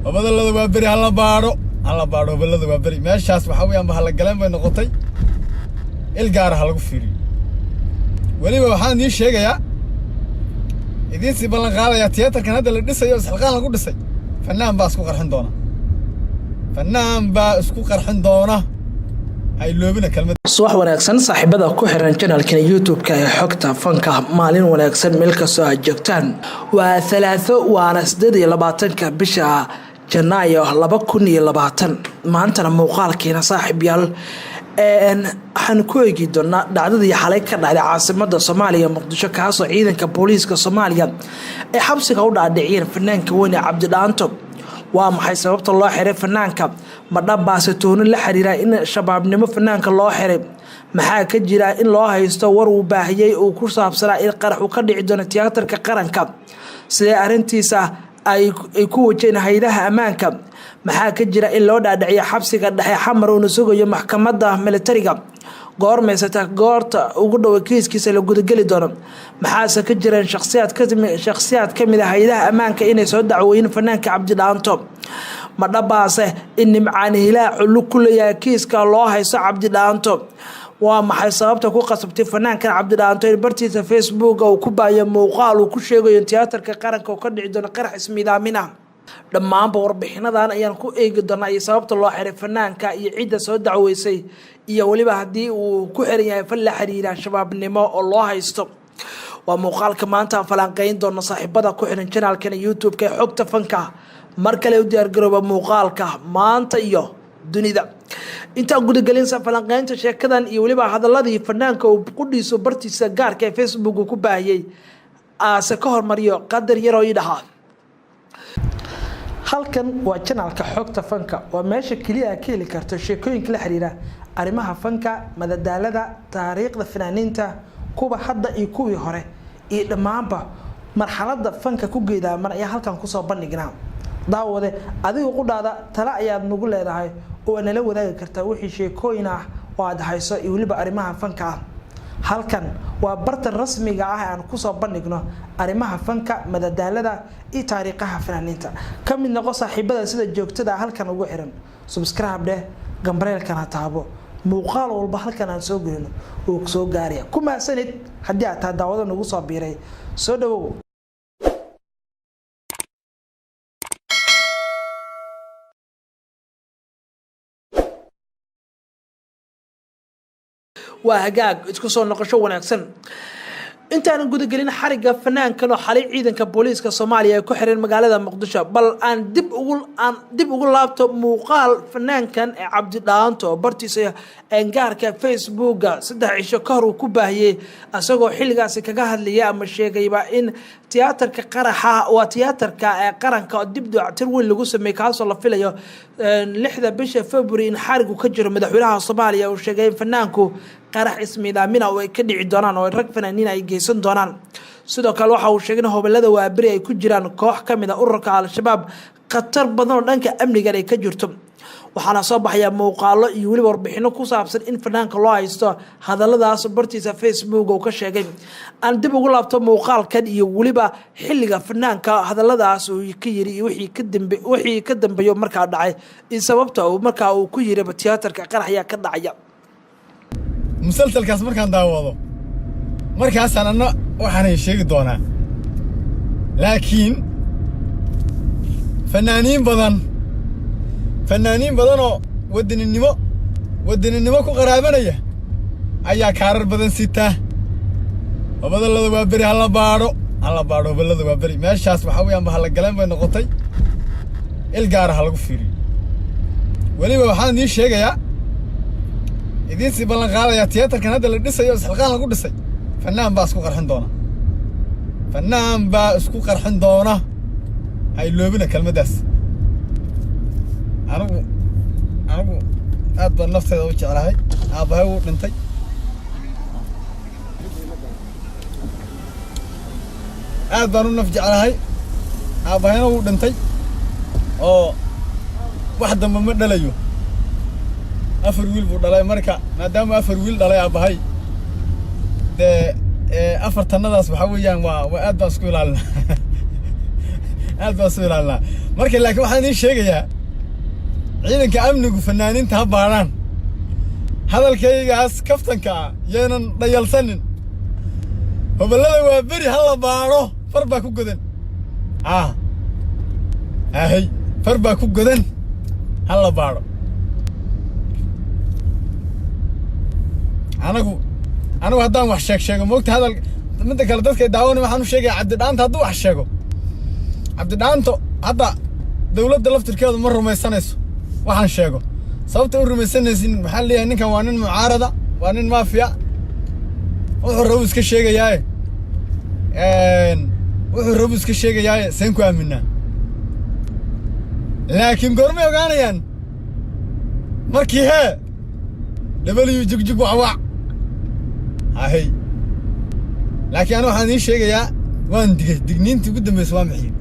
Hobolada Waaberi hala baadho, hala baadho. Hobolada Waaberi meeshaas waxaa weeyaan bahalla galeen bay noqotay. Il gaara ha lagu fiiriyo. Weliba waxaan idiin sheegayaa, idiin sii ballan qaadayaa, tiyaatarkan hadda la dhisayo, Isxilqaan lagu dhisay, fanaan baa isku qarxin doona, fanaan baa isku qarxin doona. Ha iloobina kelmad. Subax wanaagsan, saaxiibada ku xiran channelkan YouTube-ka ee Xogta Fanka. Maalin wanaagsan meel kastoo aad joogtaan. Waa Talaado, waana 28-ka bisha Janaayo 2020. Maantana muuqaalkeena, saaxiib yaal, waxaan ku eegi doonaa dhacdadii xalay ka dhacday caasimada Soomaaliya, Muqdisho, kaasoo ciidanka booliiska Soomaaliya ay xabsiga u dhaadhiciyeen fanaanka weyne Cabdidhaanto. Waa maxay sababta loo xiray fanaanka? Ma dhabbaase tuhno la xiriira in shabaabnimo fanaanka loo xiray? Maxaa ka jira in loo haysto war uu baahiyey uu ku saabsanaa in qarax uu ka dhici doono Tiyaatarka Qaranka? Sidee arrintiisa ay ku wajeen haydaha ammaanka? Maxaa ka jira in loo dhaadhiciyo xabsiga dhexe Xamar, uuna sugayo maxkamadda militariga? Goormaysata goorta ugu dhowa kiiskiisa la gudageli doono? Maxaase ka jireen shakhsiyaad kamid a hayadaha ammaanka inay soo dacweeyeen fanaanka Cabdidhaanto? Ma dhabaase in Nimcaan Hilaac culug ku leeyahay kiiska loo haysto Cabdidhaanto? Waa maxay sababta ku qasabtay fanaankan Cabdidhaanto in bartiisa Facebook uu ku baayo muuqaal uu ku sheegayo in Tiyaatarka Qaranka uu ka dhici doono qarax ismiidaamin ah? Dhammaanba warbixinadan ayaan ku eegi doonaa, iyo sababta loo xiray fanaanka iyo cidda soo dacweysay, iyo weliba haddii uu ku xiran yahay fal la xiriira shabaabnimo oo loo haysto. Waa muuqaalka maanta aan falanqeyn doono. Saaxiibada ku xiran channelkan YouTube-ka ee Xogta Fanka, mar kale u diyaargarooba muuqaalka maanta iyo dunida. Intaan gudagelinsa falanqeynta sheekadan iyo weliba hadaladii fanaanka uu qudhiiso bartiisa gaarka ee Facebook uu ku baahiyey, aase ka hormariyo qadar yaroo ii dhahaa: Halkan waa channelka Xogta Fanka, waa meesha keliya aad ka heli karto sheekooyinka la xiriira arrimaha fanka, madadaalada, taariikhda fanaaniinta, kuwa hadda iyo kuwii hore, iyo dhammaanba marxaladda fanka ku geedaaman ayaa halkan kusoo bandhignaa. Daawade, adigu qudhaada tale ayaad nagu leedahay oo aad nala wadaagi kartaa wixii sheekooyin ah oo aad hayso iyo weliba arrimaha fanka ah. Halkan waa barta rasmiga ah aan kusoo bandhigno arrimaha fanka, madadaalada iyo taariikhaha fanaaniinta. Ka mid noqo saaxiibada sida joogtada halkan ugu xiran. Subscribe dheh, gambaleelkana taabo. Muuqaal walba halkan aan soo gelino uu soo gaaraya. Ku mahadsanid haddii aad tahay daawada nagu soo biiray. Soo dhawow. Waa hagaag, isku soo noqosho wanaagsan. Intaanan gudagelin xariga fanaankan oo xalay ciidanka booliiska Soomaaliya ay ku xireen magaalada Muqdisho, bal aan dib ugu laabto muuqaal fanaankan ee Cabdidhaanto oo bartiisa gaarka Facebooka 3 cisho ka hor uu ku baahiyey, isagoo xilligaasi kaga hadlaya ama sheegayba in tiyaatarka qaraxa, waa Tiyaatarka ee Qaranka, oo dib dayactir weyn lagu sameeyey, kaasoo la filayo 6-da bisha February in xarigu ka jiro madaxweynaha Soomaaliya, uu sheegay in fanaanku qarax ismiidaamina oo ay ka dhici doonaan oo rag fanaaniin ay geysan doonaan. Sidoo kale waxa uu sheegay in Hobolada Waaberi ay ku jiraan koox ka mid a ururka Al-Shabaab, khatar badan oo dhanka amnigan ay ka jirto. Waxaana soo baxaya muuqaalo iyo weliba warbixino ku saabsan in fanaanka loo haysto hadaladaas bartiisa Facebook uu ka sheegay. Aan dib ugu laabto muuqaalkan iyo weliba xilliga fanaanka hadaladaas uu ka yiri iyo wixii ka dambeeyo markaa dhacay iyo sababta uu markaa uu ku yiriba tiyaatarka qarax ayaa ka dhacaya. Musalsalkaas markaan daawado, markaasaan anna waxaanay sheegi doonaa. Laakiin fanaaniin badan, fanaaniin badanoo wadaninimo ku qaraabanaya ayaa kaarar badan sitaa. Hobolada Waaberi hala baadho, hala baadho. Hobolada Waaberi meeshaas waxaa weeyaan bahalla galeen bay noqotay. Il gaara ha lagu fiiriyo. Weliba waxaan idiin sheegayaa, idiin sii ballan qaadayaa, tiyaatarkan hadda la dhisayo, Isxilqaan lagu dhisay, fanaan baa isku qarxin doona, fanaan baa isku qarxin doona. Ha iloobina kelmaddaas. Anigu aad baan nafteeda u jeclahay. Aabbahay wuu dhintay. Aad baan u naf jeclahay. Aabbahayna wuu dhintay oo wax dambe ma dhalayo. Afar wiil buu dhalay. Marka maadaama afar wiil dhalay aabbahay, dee afartanadaas waxaa weeyaan waa aad baan isku ilaalina. Aad baan isu ilaalinaa. Marka laakiin waxaan idiin sheegayaa, ciidanka amnigu fanaaniinta ha baadhaan. Hadalkaygaas kaftanka ah yaynan dhayalsanin. Hoballada waa beri ha la baadho. Far baa ku godan. Ah, ahay, far baa ku godan, ha la baadho. Anigu haddaan wax sheeg sheego, moogta hadal. Midda kale, dadkay daawanay waxaan u sheegaya, Cabdidhaanta hadduu wax sheego, Cabdidhaanto hadda dawladda laftirkeedu ma rumaysanayso waxaan sheego. Sababta u rumaysanaysin waxaa leeyahay, ninkan waa nin mucaarada, waa nin maafiya, wuxuu rabu iska sheegayaaye, wuxuu rabu iska sheegayaaye, seen ku aaminaa? Laakiin goormay ogaanayaan? Markii hee W jugjug wacwac hahay. Laakiin aniga waxaan idiin sheegayaa, waan digay, digniintii ugu dambaysa waa maxiyey.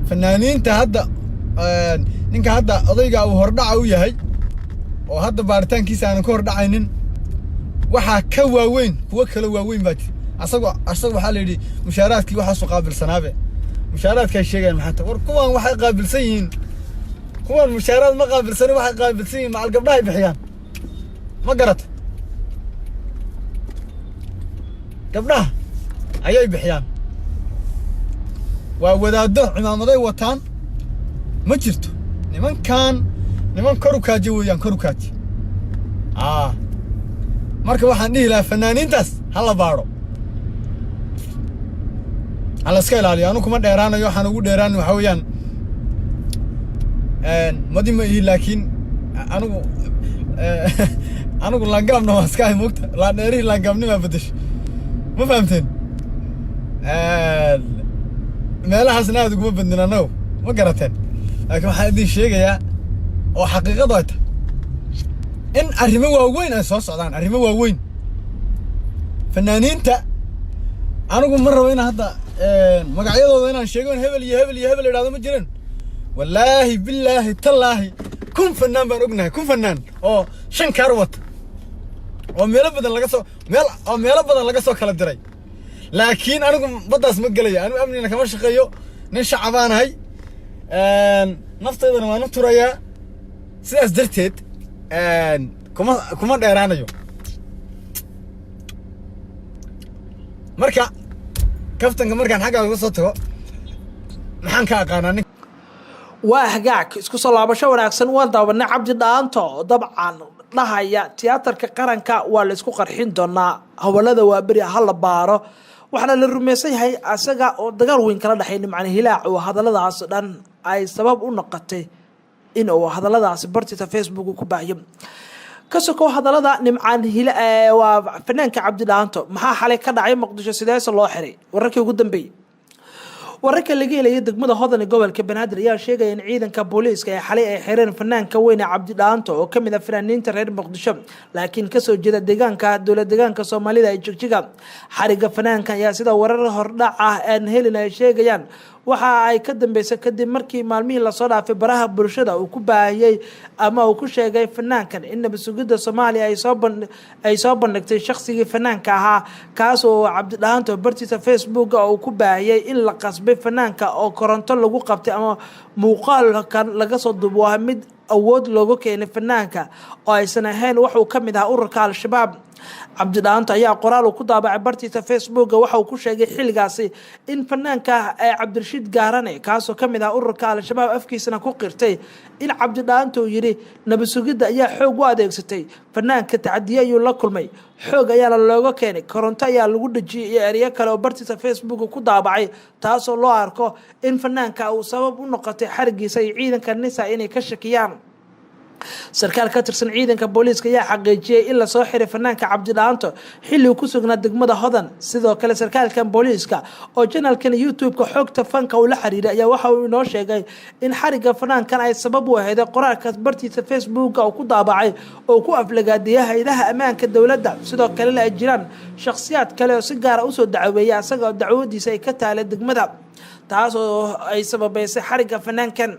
Fanaaniinta hadda, ninka hadda odayga uu hordhaca u yahay oo hadda baaritaankiisa aanan ka hordhacaynin, waxaa ka waaweyn, kuwo kale waaweyn baa jira. Asaga waxaa la yidhi mushaaraadkii waxaasuu qaabilsanaabe. Mushaaraadkaay sheegayaan maxaa ta? War kuwan waxay qaabilsan yihiin, kuwan mushaaraad ma qaabilsanin, waxay qaabilsan yihiin macal gabdhahay bixiyaan. Ma garata? Gabdhaha ayay bixiyaan. Waa wadaaddo cimaamaday wataan. Ma jirto, nimankan niman kor u kaaje weeyaan, kor u kaaje. Aa, marka waxaan dhihi lahaa, fanaaniintaas ha la baadho, ha la iska ilaaliyo. Anu kuma dheeraanayo. Waxaan ugu dheeraan waxaa weeyaan, madi ma ihi, laakiin anigu laangaabna waa iska ahay, moogta laandheerihii laangaabnimaa bedeshay. Ma fahamteen? Meelahaasna aad uguma badnin annagu, ma garateen? Laakiin waxaan idin sheegayaa oo xaqiiqadu ay tahay in arrimo waaweyn ay soo socdaan, arrimo waaweyn. Fanaaniinta anigu ma rabo inaan hadda magacyadooda inaan sheego, in hebel iyo hebel iyo hebel idhahdo. Ma jiran. Wallaahi, billaahi, tallaahi, 1000 fanaan baan ognahay, 1000 fanaan oo 5 kaar wata oo meelo badan laga soo meel oo meelo badan laga soo kala diray. Laakiin anigu baddaas ma gelaya. Anigu amnina kama shaqeeyo, nin shacabaanahay, naftaydana waan u turayaa. Sidaas darteed kuma dheeraanayo. Marka kaftanka markaan xaggaa uga soo tago, maxaan ka aqaanaa nin? Waa hagaag, isku soo laabasho wanaagsan. Waan daawanay Cabdi Dhaanto oo dabcan dhahaya tiyaatarka qaranka waa la isku qarxin doonaa, hawalada waa beri ha la baaro. Waxaana la rumaysan yahay asaga oo dagaal weyn kala dhexay Nimcaan Hilaac oo hadalladaas dhan ay sabab u noqotay in uu hadalladaasi bartiisa Facebook ku baahiyo. Ka sokow hadallada Nimcaan Hila, waa fanaanka Cabdi Dhaanto, maxaa xalay ka dhacay Muqdisho? Sideese loo xiray? Wararkii ugu dambeeyey, wararka laga helaya degmada Hodan ee gobolka Banaadir ayaa sheegaya in ciidanka booliiska ee xalay ay xireen fanaanka weyne Cabdi Dhaanto oo kamid ah fanaaniinta reer Muqdisho, laakiin kasoo jeeda deegaanka dowlad deegaanka Soomaalida ee Jigjiga. Xariga fanaanka ayaa sida warar hordhac ah aan helin ay sheegayaan waxa ay ka dambeysay kadib markii maalmihii lasoo dhaafay baraha bulshada uu ku baahiyey ama uu ku sheegay fanaankan in nabad sugidda Soomaaliya ay soo bandhigtay shaqsigii fanaanka ahaa, kaas oo Cabdidhaanto bartiisa Facebooka uu ku baahiyey in la qasbay fanaanka oo koronto lagu qabtay ama muuqaalkan laga soo duubo waa mid awood looga keenay fanaanka oo aysan ahayn waxuu ka mid ahaa ururka Al-Shabaab. Cabdidhaanto ayaa qoraal uu ku daabacay bartiisa Facebooka waxa uu ku sheegay xilligaasi in fanaanka ee Cabdirashiid Gaarane, kaasoo kamid ah ururka Al-Shabaab, afkiisana ku qirtay in Cabdidhaanto uu yidhi nabad sugidda ayaa xoog u adeegsatay fanaanka, tacadiye ayuu la kulmay, xoog ayaana looga keenay, koronto ayaa lagu dhejiyey iyo ereyo kale oo bartiisa Facebook ku daabacay, taasoo loo arko in fanaanka uu sabab u noqotay xarigiisa iyo ciidanka NISA inay ka shakiyaan. Sarkaal ka tirsan ciidanka booliiska ayaa xaqiijiyey in lasoo xiray fanaanka Cabdidhaanto xilli uu ku sugnaa degmada Hodan. Sidoo kale sarkaalkan booliiska oo channelkan YouTube-ka Xogta Fanka uu la xiriiray ayaa waxa uu inoo sheegay in xariga fanaankan ay sabab u ahayd qoraalkaas bartiisa Facebooka uu ku daabacay oo ku aflagaadiyay hay-adaha ammaanka dowladda. Sidoo kalena ay jiraan shakhsiyaad kale oo si gaara usoo dacaweeyay asaga oo dacwadiisa ay ka taalay degmada, taas oo ay sababeysay xariga fanaankan.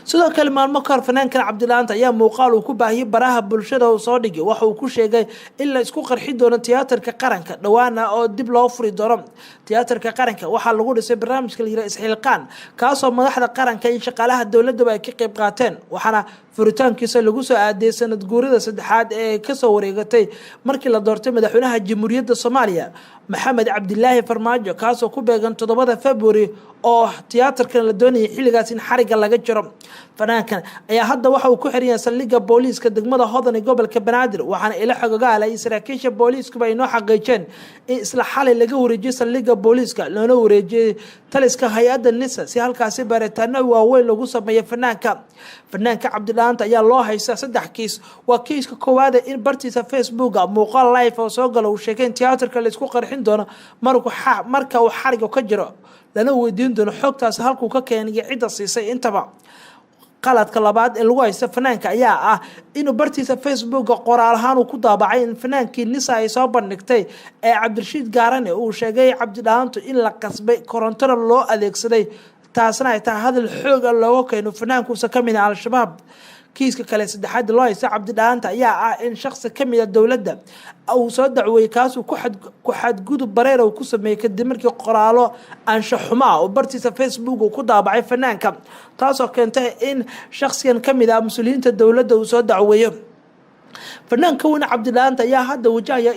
Sidoo kale, maalmo kahor, fanaankan Cabdidhaanta ayaa muuqaal uu ku baahiyey baraha bulshada uu soo dhigay waxa uu ku sheegay in la isku qarxi doono Tiyaatarka Qaranka dhowaana oo dib loo furi doono. Tiyaatarka Qaranka waxaa lagu dhisay barnaamijka la yiraha Isxilqaan, kaasoo madaxda qaranka iyo shaqaalaha dowladaba ay ka qeyb qaateen, waxaana furitaankiisa lagu soo aadiyay sanad guurida saddexaad ee kasoo wareegatay markii la doortay madaxweynaha Jamhuuriyadda Soomaaliya, Maxamed Cabdilaahi Farmaajo, kaasoo ku beegan 7da February, oo tiyaatarkan la doonayay xilligaas in xariga laga jiro. Fanaankan ayaa hadda waxa uu ku xiran yahay saldhigga booliiska degmada Hodan ee gobolka Banaadir, waxaana ilo xogogaala iyo saraakiisha booliiskuba ay noo xaqiijeen in isla xalay laga wareejiyey saldhigga booliiska, loona wareejiyey taliska hay-adda NISA, si halkaasi baaritaano waaweyn lagu sameeyo fanaanka. Fanaanka Cabdidhaanta ayaa loo haystaa saddex kiis. Waa kiiska koowaada in bartiisa Facebooka muuqaal live oo soo gala uu sheegay in tiyaatarka laisku qarxin doono marka uu xariga ka jiro, lana weydiin doono xogtaas halkuu ka keenay iyo cidda siisay intaba. Qaladka labaad ee lagu haysta fanaanka ayaa ah inuu bartiisa Facebooka qoraal ahaan uu ku daabacay in fanaankii NISA ay soo bandhigtay ee Cabdirashiid Gaarane uu sheegay Cabdidhaantu in la qasbay, korontona loo adeegsaday, taasna ay tahay hadal xooga looga keeno fanaankuusa ka mid ah Al-Shabaab. Kiiska kale saddexaad loo haysta Cabdidhaanta ayaa ah in shaksi kamid a dowladda uu soo dacweeyey, kaasuu ku xadgudub bareer uu ku sameeyey, kadib markii qoraalo anshaxumo ah oo bartiisa Facebook uu ku daabacay fanaanka, taasoo keentay in shaksigan kamid ah mas-uuliyiinta dowladda uu soo dacweeyo. Fanaanka weyne Cabdidhaanta ayaa hadda wajahaya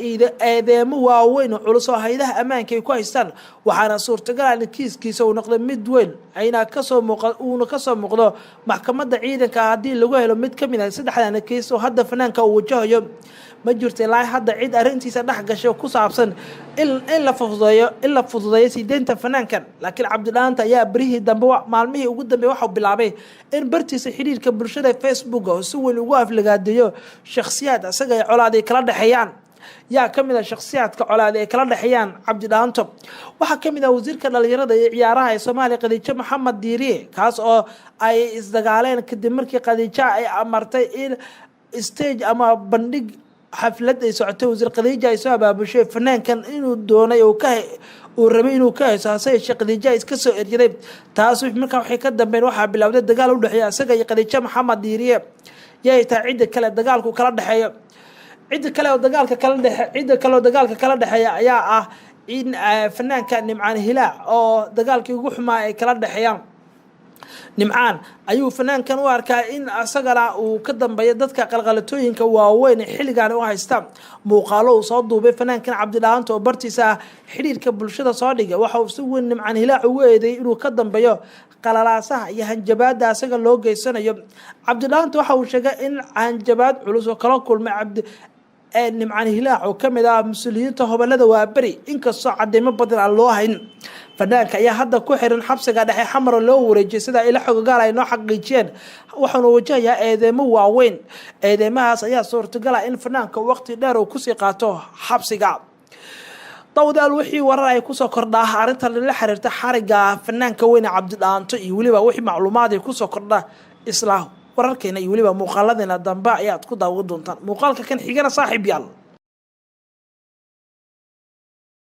eedeemo waaweyn oo culus oo haydaha ammaanka ay ku haystaan, waxaana suurtagal ah in kiiskiisa uu noqday mid weyn ayna kasoo muuq uuna kasoo muuqdo maxkamadda ciidanka haddii lagu helo mid kamid ah saddexdan kiis oo hadda fanaanka uu wajahayo. Ma jirto ilaa hadda cid arrintiisa dhex gashay ku saabsan in la fududeeyo sii deynta fanaankan, laakiin Cabdidhaanta ayaa berihii dambe, maalmihii ugu dambeey, waxau bilaabay in bartiisa xiriirka bulshada Facebook oo si weyn ugu aflagaadeeyo shakhsiyaad isaga ay colaad ay kala dhexeeyaan. Yaa ka mid ah shakhsiyaadka colaad ay kala dhexeeyaan Cabdidhaanto? Waxaa ka mid ah wasiirka dhalinyarada iyo ciyaaraha ee Soomaaliya, Khadiijo Maxamed Diiriye, kaas oo ay isdagaaleen kadib markii Khadiijo ay amartay in stage ama bandhig xaflad ay socotay wasiir Khadiija ay soo abaabushay, fanaankan inuu doonay uu rabay inuu ka hayso, hase yeeshee Khadiija iska soo eryaday. Taas markaa waxay ka dambeyn waxaa bilowday dagaal u dhexeeya isaga iyo Khadiijo Maxamed Diiriye. Yay tahay cidda kale dagaalku kala dhexeeyo? Cidda kale oo dagaalka kala dhexeeya ayaa ah in fanaanka Nimcaan Hilaac, oo dagaalkii ugu xumaa ay kala dhexeeyaan. Nimcaan ayuu fanaankan u arkaa in isagana uu ka dambeeyo dadka qalqalatooyinka waaweyn ee xilligan u haysta. Muuqaalo uu soo duubay fanaankan Cabdidhaanta oo bartiisa xidhiirka bulshada soo dhigay, waxa uu si weyn Nimcaan Hilaac ugu eedeeyay inuu ka dambeeyo qalalaasaha iyo hanjabaada asaga loo geysanayo. Cabdidhaanta waxa uu sheegay in hanjabaad culus oo kala kulmay Cabdi Nimcaan Hilaac, oo kamid ah mas-uuliyiinta Hobolada Waaberi, inkastoo cadeymo badan aan loo hayn. Fanaanka ayaa hadda ku xiran xabsiga dhexe Xamar oo loo wareejiyay, sida ilo xogogaal ay noo xaqiijiyeen, waxaanu wajahayaa eedeymo waaweyn. Eedeymahaas ayaa suurtagala in fanaanka waqti dheer uu kusii qaato xabsiga. Dawdaal, wixii warar ay kusoo kordhaa arrintan la xiriirta xariga fanaanka weyne Cabdidhaanto iyo weliba wixii macluumaad ay kusoo kordha, isla wararkeena iyo weliba muuqaaladeena dambe ayaad ku daawan doontaan. Muuqaalka kan xigana, saaxiib yaal.